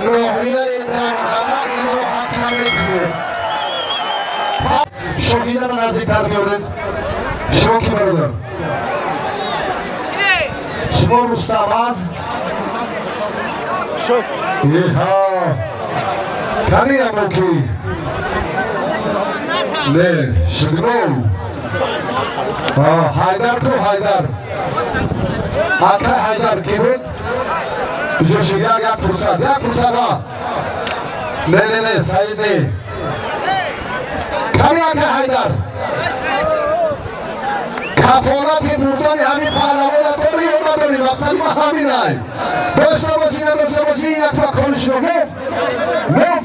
Ноҳияи Данғара инро ҳакам мекунед. Шоҳидара наздиктар биёред. Шумо ки, бародар? Шумо Рустам аз иҳа кани амо ки не Шугнов Ҳайдар ку? Ҳайдар, акай Ҳайдар ки буд? Куҷо шуд? Як фурсат, як фурсат. Не, не, не, Саид не. Кани акай Ҳайдар? Кафолати бурдани ҳамин паҳлавона дорӣ ё надорӣ? Мақсади ман ҳаминай. Дошта бошӣ, надошта бошӣ, як кори шумо. Ном, ном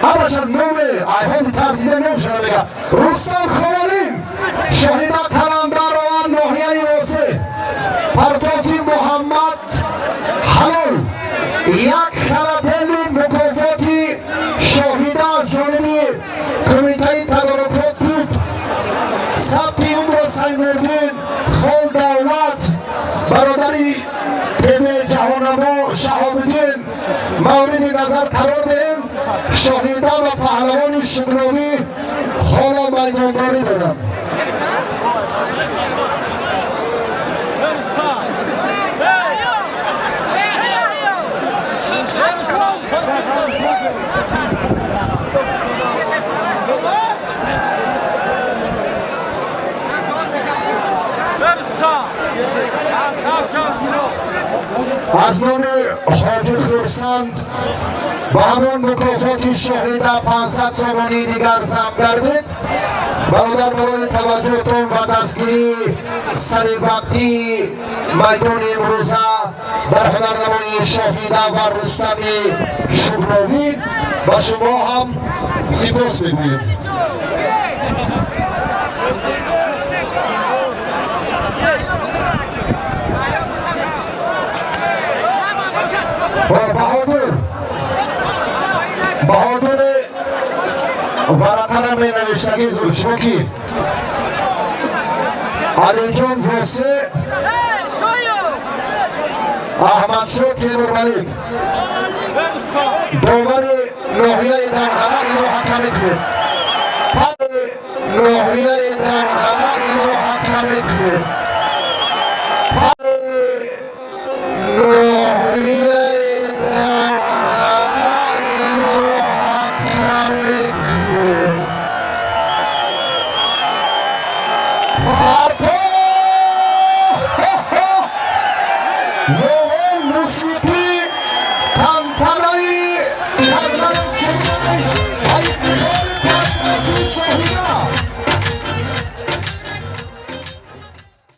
ҳамаша номе айҳози тарсида номшона мега. Рустам Ховалин, Шоҳида Қаландарова, ноҳияи Осе, Партофи Муҳаммад Ҳалол, як халапели мукофоти Шоҳида аз ҷониби кумитаи тадорукот буд. Сабти умро Сайнурдин Хол Давлат, бародари ТВ Ҷаҳоннамо Шаҳобиддин, мавриди назар қарор диҳем. Шоҳида ва паҳлавони Шугновӣ ҳоло майдондорӣ доранд. Аз номи Ҳоҷи Хурсанд ба ҳамон мукофоти Шоҳида 500 сомонии дигар зам гардид. Бародар, барои таваҷҷӯҳтон ва дастгирии саривақтии майдони имрӯза дар ҳунарнамоии Шоҳида ва Рустами Шугровӣ ба шумо ҳам сипос мегӯем. Баҳодур, Баҳодури варақара менавиштагӣ, шумо ки? Алиҷон Восе, Аҳмадшо Темурмалик, довари ноҳияи Данғара, инро ҳакам мекунед. Ноҳияи Данғара инро ҳакам мекунед.